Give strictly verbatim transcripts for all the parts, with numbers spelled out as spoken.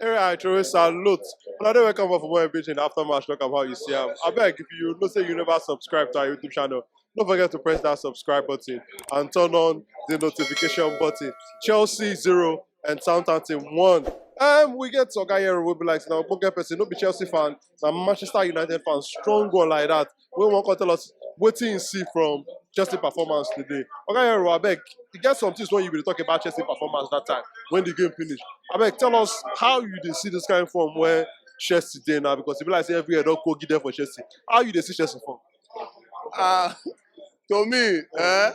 Area I throw salute. Another welcome for Football Beach in after match talk about you see am. I beg if you know say you never subscribe to our YouTube channel, don't forget to press that subscribe button and turn on the notification button. Chelsea zero and Southampton one. Um, we get Oga Yero will be like now, okay, person, no be Chelsea fan, na Manchester United fan, strong goal like that. We won't tell us what you see from Chelsea performance today. Oga Yero, I beg, you get some things when you will talk about Chelsea performance that time when the game finished. I beg, tell us how you dey see this kind of form where Chelsea dey now, because if you like say everywhere don't go give them for Chelsea. How you dey see Chelsea form? Uh, to me, eh,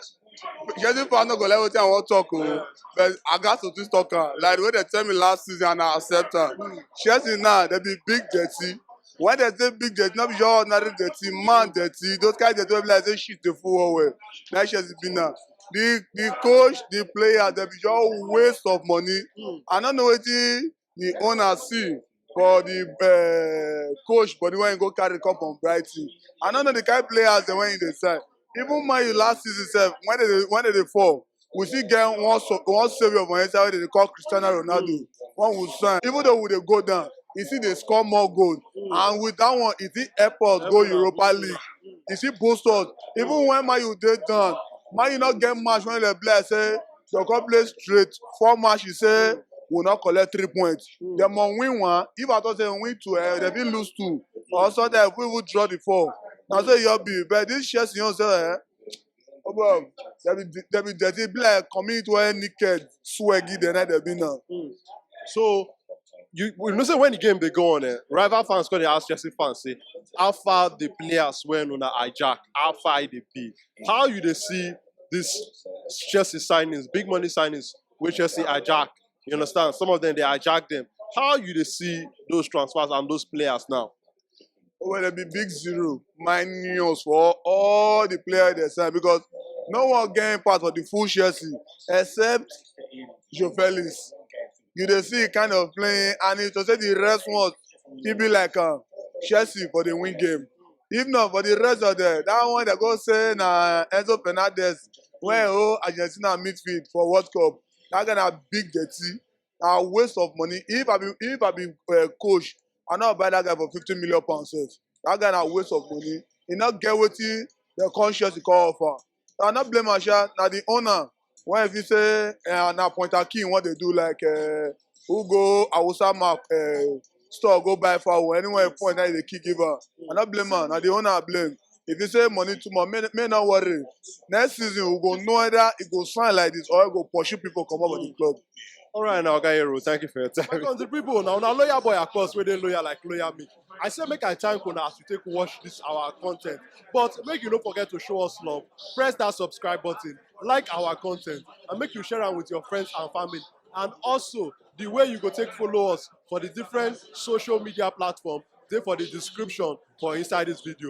Chelsea fan no go like wetin I wan talk o, but I got to just talk am. Like the way they tell me last season and I accept am. Chelsea now, they be big dirty. When they say big dirty, not be your ordinary dirty, man dirty. Those kind dirty wey be like say shit dey full well well. Na Chelsea be now. The the coach, the player, they be your waste of money. I no know wetin the owner see for the uh, coach body when he go carry come from Brighton. I no know the kind players dem wey he dey sign. Even Man U last season sef, when they dey when they dey fall, we still get one so, one saviour for inside wey they dey call Cristiano Ronaldo. When we sign, even though we dey go down, he still dey score more goal. And with that one, he fit help us go Europa League. He still boost us. Even when Man U dey down, Man U no get match when they play like say they come play straight four match. He say we no collect three points. Dem must win one. If I talk say we win two, eh, they fit lose two. Or sometimes we even draw the four. Na so e just be. But this Chelsea, you know, say, eh, oh, bro, they be they be dirty. E be like community where naked swaggy the night they be now. So you, you know say when the game dey go on, eh, rival fans go dey ask Chelsea fans say how far the players wey una hijack, how far e dey be. How you dey see this Chelsea signings, big money signings wey Chelsea hijack? You understand? Some of them they hijack them. How you dey see those transfers and those players now? Oh, well, they be big zero minus for all, all the players they sign because no one get impact for the full Chelsea except Joe Felix. You dey see kind of playing, and it to say the rest ones, he be like um, Chelsea for the win game. If not for the rest of them, that one they go say na Enzo Fernandez when oh Argentina midfield for World Cup. That guy na big dirty, na waste of money. If I be if I be uh, coach, I no buy that guy for fifty million pounds sef. That guy na waste of money. He no get wetin the conscience he come offer. I no blame am sha. Na the owner when if you say uh, na point akin what they do like uh, who go Awusa mark uh, store go buy fowl anywhere point na dey kick give am. I no blame am. Na the owner I blame. If you say money too much, may, may not worry. Next season we go know whether e go sign like this or e go pursue people comot for the club. All right, now, Oga Hero, thank you for your time. Welcome to people now. Now, loyal boy, of course, where they loyal like loyal me. I say make I thank una as you take watch this our content. But make you don't forget to show us love. Press that subscribe button, like our content, and make you share am with your friends and family. And also, the way you go take follow us for the different social media platform, dey for the description for inside this video.